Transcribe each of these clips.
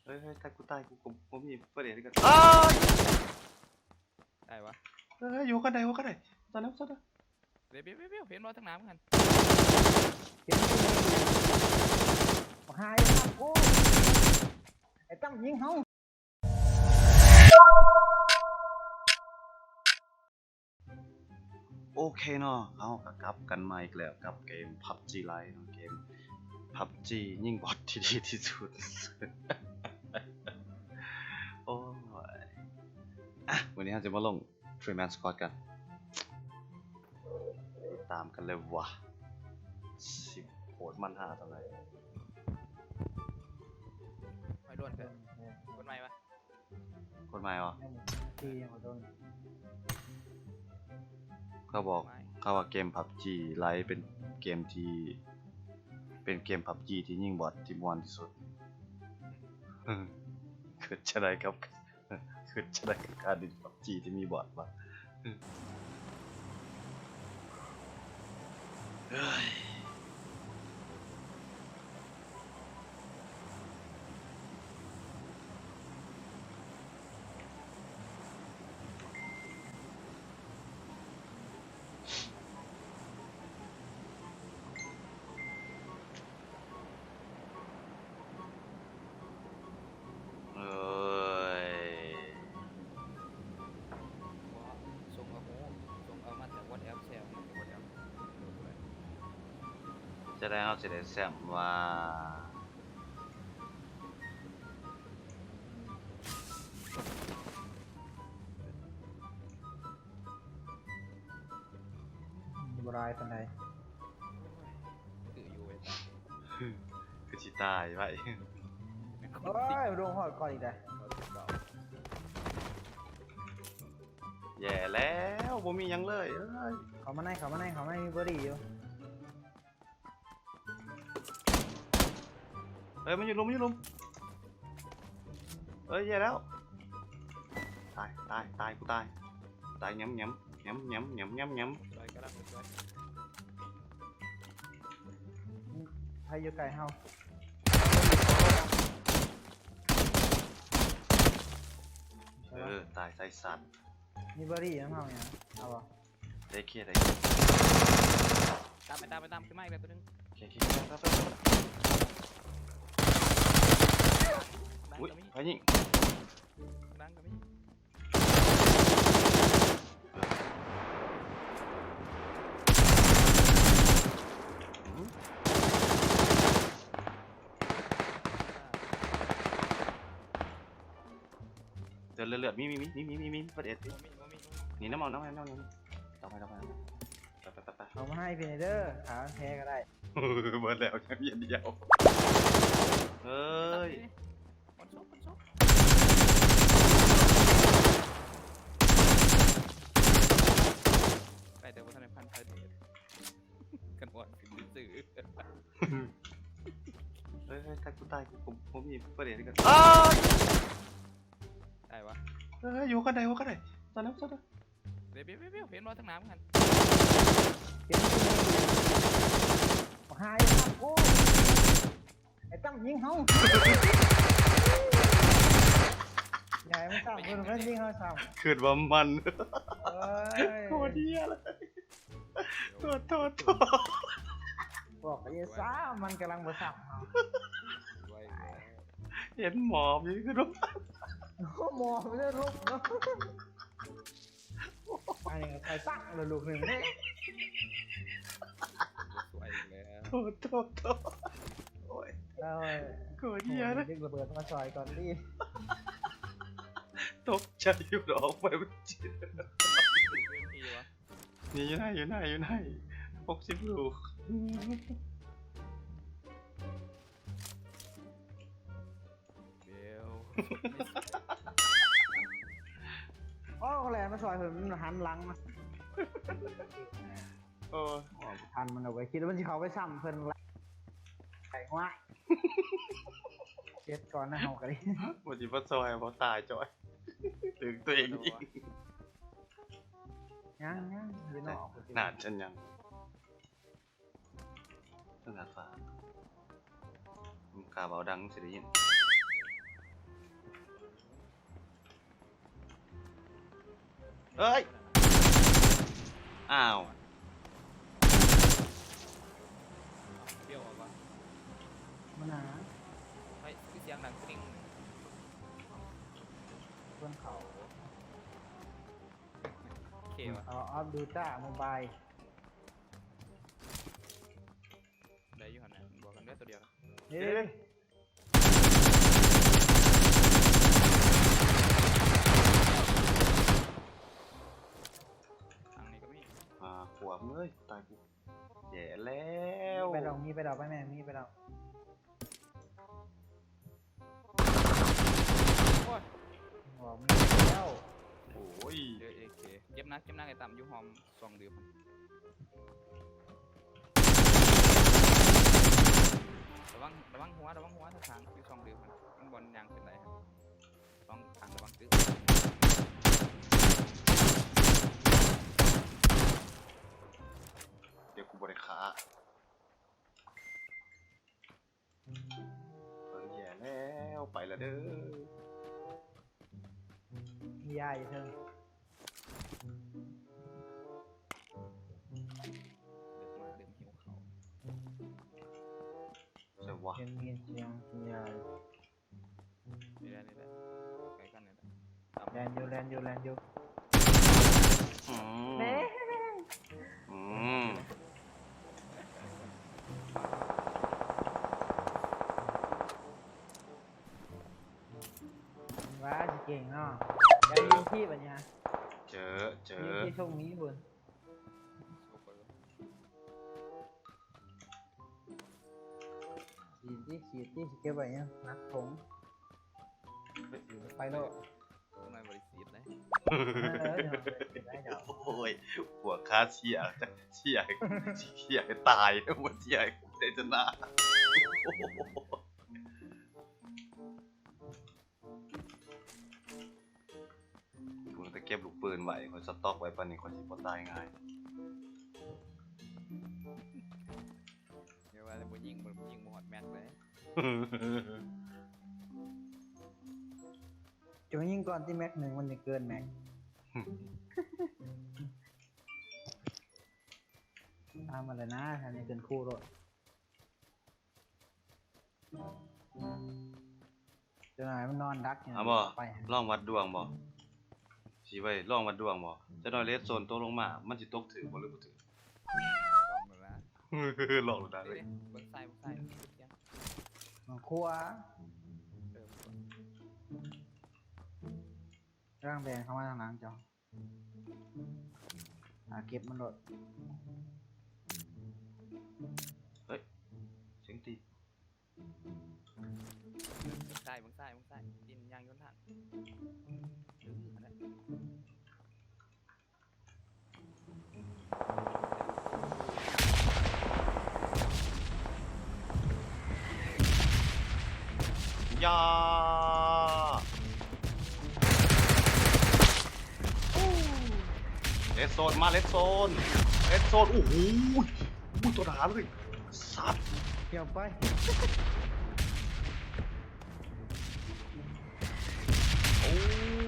ເຮີ້ຍໆ ຕາຍ ກູຕາຍ ກູ ກູບໍ່ມີເປີດເອດກັນ. ອ້າຍ! ໄດ້ວະ. ເຮີ້ຍໆ ຢູ່ກັນໄດ້ ຢູ່ກັນໄດ້. ຕາຍແລ້ວ ຕາຍແລ້ວ. ເວວໆ ເວວໆ ເຫັນບໍ່ ທາງໜ້າມຶງຫັ້ນ. ເຫັນຢູ່ ບັກຫ່າ ເອີຍ ໂອ້ຍ ໄອ້ຕັ້ມຍິງເຮົາ. ໂອເຄເນາະ ເຮົາກໍກັບກັນມາອີກແລ້ວກັບເກມ PUBG Lite ເນາະ ເກມ PUBG ຍິງບອດທີ່ດີທີ່ສຸດ. ໂອ້ຍ ອ່ະ ມື້ນີ້ເຮົາຈະມາລົງ Three Man Squad ກັນ. ຕິດຕາມກັນເລີຍວ່າ ຊິໂຫດມັນຫາສ່ຳໃດ. ໄປດ່ວນເກີນ ຄົນໃໝ່ວະ. ກົດໝາຍບໍ່? ເຂົາບອກ ເຂົາວ່າເກມ PUBG Lite ເປັນເກມທີ່ ເປັນເກມ PUBG ທີ່ຍິງບອດທີ່ມ່ວນທີ່ສຸດ. ຄິດຈັ່ງໃດກັບ ຄິດຈັ່ງໃດກັບການຫຼິ້ນ PUBG ທີ່ມີບອດວະ? ເອີຍ ບໍ່ ສົ່ງເອົາ ສົ່ງເອົາມາຈາກ WhatsApp ແຊມາຈາກ WhatsApp. ຈະໄດ້ ເຮົາຊິໄດ້ແຊມວ່າ ບໍ່ຫຼາຍປານໃດ. ຄືຢູ່ເວີຍ ຄືຊິຕາຍໄວ. ໂອ້ຍ ລົງຮອດກ່ອນອີກແລ້ວ. ແຍ່ແລ້ວ ບໍ່ມີຫຍັງເລີຍ. ເອີຍ ເຂົ້າມາໃນ ເຂົ້າມາໃນ ເຂົ້າມາໃນ ມີເບີດີ້ຢູ່. ເອີຍ ມັນຢູ່ລຸ່ມ ມັນຢູ່ລຸ່ມ. ເອີຍ ແຍ່ແລ້ວ ຕາຍ ຕາຍ ຕາຍ ກູຕາຍ ຕາຍ. ຫຍ້ຳ ຫຍ້ຳ ຫຍ້ຳ ຫຍ້ຳ ຫຍ້ຳ ຫຍ້ຳ ຫຍ້ຳ. ໄປຢູ່ໃກ້ເຮົາ. ເອີ ຕາຍ ໄຊສັດ. ມີເບີດີ້ນຳເຮົາຫຍັງ ເອົາບໍ່? ໄດ້ເຄ ໄດ້ເຄ. ຕາມໄປ ຕາມໄປ ຕາມ ຂຶ້ນມາອີກແລ້ວຕົວໜຶ່ງ. ໂອເຄ ໂອເຄ ໄປ ໄປ ໄປ. ອຸ້ຍ ໃຜຍິງ? ຫຼັງກໍມີ. ເລືອດ ເລືອດ ມີ ມີ ມີ ມີ ມີ ມີ ມີ ເບີດເອັດ ມີ ມີ ມີ ມີ ນີ້ ນ້ຳເອົາ ນ້ຳເອົາ ນ້ຳເອົາ ເອົາໄປ ເອົາໄປ ເອົາໄປ ໄປ ໄປ ໄປ ເອົາມາໃຫ້ພີ່ແດ່ເດີ ຖ້າມັນແພ້ກໍໄດ້. ເບີດແລ້ວ ຍັງມີອັນດຽວ. ເອີຍ ຄົນສົບ ຄົນສົບ ໄປແຕ່ບໍ່ທັນໄດ້ພັນໄຟເດດ ກັນວອນຂຶ້ນຊື່. ເຮີ້ຍໆ ຕາຍ ກູຕາຍ ກູ ກູບໍ່ມີເປີດເດດກັນ. ອ້າຍ! ໄດ້ວະ. ເຮີ້ຍໆ ຢູ່ກັນໄດ້ ຢູ່ກັນໄດ້. ຕາຍແລ້ວ ຕາຍແລ້ວ. ເວວໆ ເວວໆ ເຫັນບໍ່ ທາງໜ້າມຶງຫັ້ນ. ເຫັນຢູ່ ບັກຫ່າ ໂອ້ຍ ໄອ້ຕັ້ມຍິງເຮົາ. ຢ່າໃຫ້ມັນຊ້ຳ ເພິ່ນ ເພິ່ນຍິງເຮົາຊ້ຳ. ຄິດວ່າມັນ ໂອ້ຍ ໂຄດເຫື່ອເລີຍ. ໂທດ ໂທດ ໂທດ. ບອກໄປຊະ ມັນກຳລັງບໍ່ຊ້ຳເຮົາ. ເຫັນໝອບຢູ່ຄື ໝອບຢູ່ເດີ ຫຼົບເນາະ. ໄອ້ ໄອ້ຕັ້ງເລີຍລູກໜຶ່ງເດ້. ບໍ່ຊ່ວຍອີກແລ້ວ. ໂທດ ໂທດ ໂທດ. ໂອ້ຍ ໂອ້ຍ ໂຄດເຫື່ອເລີຍ. ດຶງລະເບີດມາຊ່ອຍກ່ອນຕິ. ຕົກໃຈຢູ່ດອກ ໄປບໍ່ຈິດ. ນີ້ຢູ່ໃນ ຢູ່ໃນ ຢູ່ໃນ ຫົກສິບລູກ. ໂອ້ ແລ່ນມາຊ່ອຍເພິ່ນ ມັນຫັນຫຼັງມາ. ໂອ້ ບໍ່ທັນມັນດອກເວີຍ ຄິດວ່າມັນຊິເຂົ້າໄປຊ້ຳເພິ່ນ. ໄປຫົວ ເຮັດກ່ອນນະ ເຮົາກໍໄດ້. ບໍ່ຊິມາຊ່ອຍ ບໍ່ຕາຍຈ່ອຍ ຖືກຕົວເອງຍິງ. ຍັງ ຍັງ ຢູ່ນອກ. ນານຊັ້ນຍັງ. ເພິ່ນອາດວ່າ ກະເວົ້າດັງຊິໄດ້ຍິນ. ເອີຍ ອ້າວ ປ່ຽວອອກວ່າ ມັນຫາ ເຮີ້ຍ ຄືສຽງດັງກຣິ້ງ ເພິ່ນເຂົ້າ ໂອເຄວ່ະ ເຂົາອອບດູຕ້າໂມບາຍ ໄດ້ຢູ່ຫັ້ນນະ ບວກກັນເດີຕົວດຽວນະ ເອີ ທາງນີ້ກໍມີ ອ່າ ຂວາເອີຍ ຕາຍກູ ແຍ່ແລ້ວ ມີໄປດອກ ມີໄປດອກ ໄປແມ່ ມີໄປດອກ ໂອ້ຍ ອອກ ມີແລ້ວ ໂອ້ຍ ເອີ ເອເຄ ເກັບນະ ເກັບນະ ໄອ້ຕຳຢູ່ຫ້ອງ ຊ່ອງດື່ມ ລະວັງ ລະວັງຫົວ ລະວັງຫົວ ທາງ ຢູ່ຊ່ອງດື່ມຫັ້ນ ມັນບ່ອນຍ່າງຂຶ້ນໄດ້ຫັ້ນ ລອງທາງ ລະວັງຕຶກ ດຽວກູບໍ່ໄດ້ຂ້າ ເອີ ແຍ່ແລ້ວ ໄປລະເດີ ມີຢາຢູ່ເທິງ ເລີ່ມມາ ເລີ່ມຫິວເຂົ້າ ໃສວະ ເຫັນ ເຫັນສຽງ ເຫັນຢາຢູ່ ນີ້ແຫຼະ ນີ້ແຫຼະ ໃກ້ກັນນີ້ແຫຼະ ແລ່ນຢູ່ ແລ່ນຢູ່ ແລ່ນຢູ່ ອືມ ແມ່ນ ອືມ ວ່າຊິເກັ່ງເນາະ ໄດ້ຢູ່ທີ່ບັດນີ້ຮະ ເຈີ ເຈີ ຢູ່ທີ່ຊົງມີບຸນ ສີດຕິ ສີດຕິ ຊິເກັບໄວ້ຫຍັງ ໜັກຖົງ ໄປໂລດ ມັນບໍ່ໄດ້ສີດເດ້ ເອີ ໂອ້ຍ ພວກຂ້າເຊຍ ເຊຍ ເຊຍໃຫ້ຕາຍ ບໍ່ເຊຍໃຫ້ໄດ້ຊະນະ ກູຕັ້ງແຕ່ເກັບລູກປືນໄວ້ ຂ້ອຍສະຕັອກໄວ້ປານນີ້ ຂ້ອຍຊິບໍ່ຕາຍງ່າຍ ຢ່າວ່າແຕ່ບໍ່ຍິງ ບໍ່ຍິງບໍ່ຮອດແມັກເລີຍ ຈົ່ງຍິງກ່ອນຕິ ແມັກໜຶ່ງມັນຈະເກີນແມັກ ຕາມມາແລ້ວນະ ອັນນີ້ເປັນຄູ່ໂລດ. ເຈົ້ານາຍມັນນອນດັກຢູ່ ເອົາບໍ່? ໄປ ລອງວັດດວງບໍ່? ຊິໄວ້ລອງວັດດວງບໍ່? ຈັກໜ້ອຍເລດໂຊນຕົກລົງມາ ມັນຊິຕົກຖືກບໍ່ ຫຼືບໍ່ຖືກ? ລອງເບິ່ງລະ ລອງເບິ່ງໄດ້ເວີຍ ເບິ່ງຊ້າຍ ເບິ່ງຊ້າຍ ເບິ່ງຂວາ ເອີ ກຳລັງແລ່ນເຂົ້າມາທາງຫຼັງເຈົ້າ. ຫາເກັບມັນໂລດ ເຮີ້ຍ ສຽງຕີນ ເບິ່ງຊ້າຍ ເບິ່ງຊ້າຍ ເບິ່ງຊ້າຍ ຕີນຍ່າງຢູ່ຫົນທາງ ເອີ ຫັ້ນແຫຼະ ຢ່າ ເລດໂຊນ ມາເລດໂຊນ ເລດໂຊນ ໂອ້ໂຫ ໂອ້ຍ ໂຕໜາເລີຍ ສັດ ຢ່າໄປ ໂອ້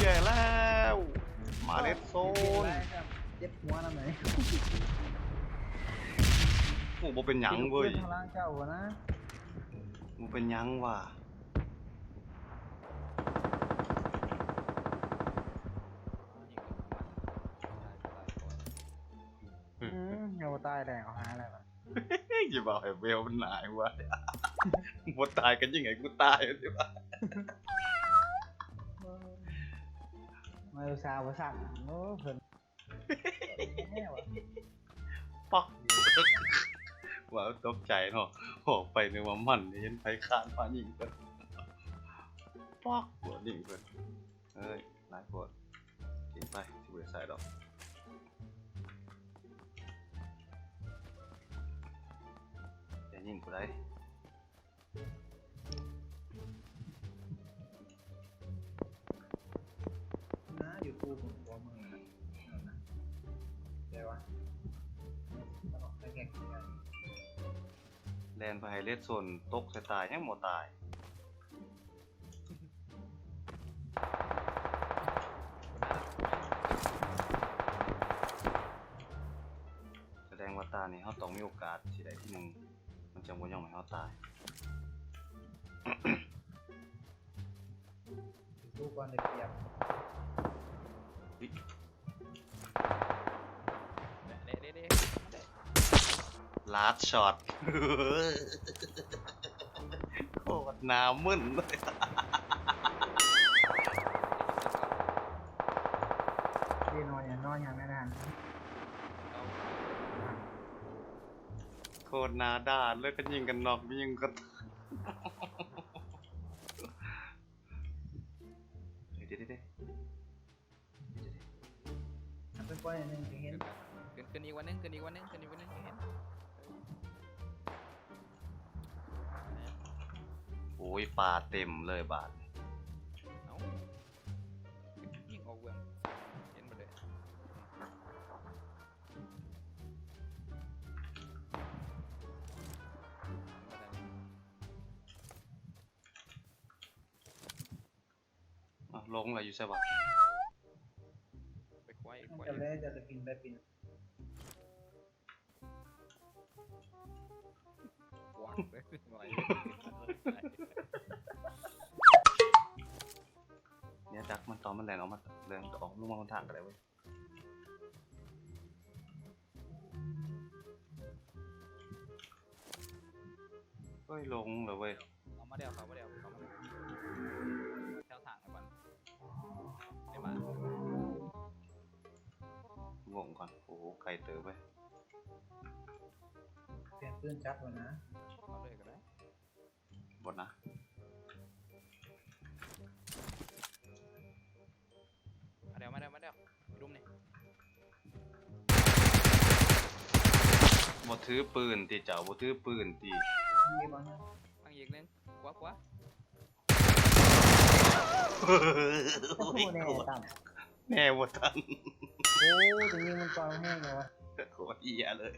ແຍ່ແລ້ວ ມາເລດໂຊນ ເຈັບຫົວນຳ ໂອ້ ບໍ່ເປັນຫຍັງເວີຍ ທາງຫຼັງເຈົ້າຫັ້ນນະ ບໍ່ເປັນຫຍັງຫວາ. ອືມ ຍັງບໍ່ຕາຍແລ້ວ ເອົາຫາແລ້ວ ຢ່າເວົ້າໃຫ້ເວວມັນຫຼາຍວ່າ ບໍ່ຕາຍກໍຍິງໃຫ້ກູຕາຍ ມາອຸດສ່າບໍ່ສັ່ງ ໂອ້ ເພິ່ນ ປັອກ ວ່າຕົກໃຈເນາະ ອອກໄປນຶກວ່າມັນ ເຫັນໃຜຄານມາຍິງເພິ່ນ ປັອກ ຍິງເພິ່ນ ເອີຍ ຫຼາຍໂພດ ຖິ້ມໄປ ຊິບໍ່ໄດ້ໃຊ້ດອກ ຢ່າຍິງກູໄດ໋ ນາຢູ່ປູ ຜົມຕົວເມືອງນະ ແຕ່ວ່າ ແລ່ນໄປໃຫ້ເລດໂຊນຕົກໃສ່ຕາຍ ຍັງບໍ່ຕາຍ. ໂອ້ ເຮົາຕ້ອງມີໂອກາດທີ່ໄດ້ທີໜຶ່ງ ມັນຈັ່ງບໍ່ຍອມໃຫ້ເຮົາຕາຍ. ສູ້ກ່ອນໄດ້ປຽບ. ເດ້ໆໆ ລາດຊັອດ ໂຄດໜ້າມຶນເລີຍ. ເດ້ ນອນຫຍັງ ນອນຫຍັງນັ້ນນະ? ໂຄດໜ້າດ້ານເລີຍ ກະຍິງກັນນອກ ຍິງກັນ ເດ ເດ ເດ. ເອົາໄປປ່ອຍອັນໜຶ່ງຊິເຫັນ. ຂຶ້ນ ຂຶ້ນອີກວັນໜຶ່ງ ຂຶ້ນອີກວັນໜຶ່ງ ຂຶ້ນອີກວັນໜຶ່ງຊິເຫັນ. ໂອ້ຍ ປ່າເຕັມເລີຍບາດນີ້. ເອົ້າ ຍິງອອກເບື້ອງ ເຫັນບໍ່ເດ້? ເອົ້າ ລົງລະ ຢູ່ໃສວະ? ໄປຄວາຍ ໄປຄວາຍ ຈະແລ ຈະໄດ້ປິ່ນໄປປິ່ນ ກວ້າງເລີຍ ເນຍ ຈັກມັນຕອນມັນແລ່ນອອກມາ ແລ່ນອອກ ລົງມາຫົນທາງກະໄດ້ເວີຍ. ເອີຍ ລົງແລ້ວເວີຍ. ເຂົ້າມາແລ້ວ ເຂົ້າມາແລ້ວ ເຂົ້າມາແລ້ວ ແຖວທາງກ່ອນ ໄດ້ມາ. ວົງກ່ອນ. ໂອ້ ໄກເຕີບເວີຍ. ປ່ຽນປືນຈັບແລ້ວນະ. ເອົາເລີຍກະໄດ້. ບໍ່ນະ ມາແລ້ວ ມາແລ້ວ ມາແລ້ວ ລຸມນີ້. ບໍ່ຖືປືນຕິເຈົ້າ ບໍ່ຖືປືນຕິ? ທາງອີກໜຶ່ງ ຂວາ ຂວາ. ໂອ້ ແນ່ຕັນ ແນ່ບໍ່ທັນ. ໂອ້ ຈະຍິງມັນເປົ່າແຮງແລ້ວວະ ໂຄດເຫຍເລີຍ.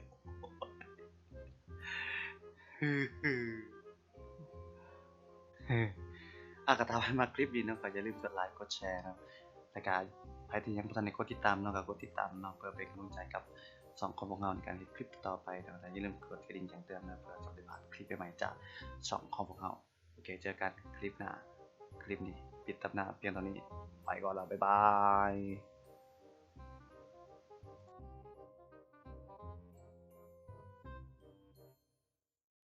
ອາ ກະຖ້າໃຜມັກຄລິບນີ້ເນາະ ກະຢ່າລືມກົດໄລກົດແຊເນາະ ແລະກະໃຜທີ່ຍັງບໍ່ທັນໄດ້ກົດຕິດຕາມເນາະ ກະກົດຕິດຕາມເນາະ ເພື່ອເປັນກຳລັງໃຈກັບຊ່ອງຂອງພວກເຮົາໃນການເຮັດຄລິບຕໍ່ໄປເນາະ ແລະຢ່າລືມກົດກະດິ່ງແຈ້ງເຕືອນເນາະ ເພື່ອຈະບໍ່ໄດ້ພາດຄລິບໃໝ່ໆຈາກຊ່ອງຂອງພວກເຮົາ. ໂອເຄ ເຈີກັນຄລິບໜ້າ. ຄລິບນີ້ປິດຕຳນານພຽງເທົ່ານີ້ ໄປກ່ອນລະ ບາຍບາຍ.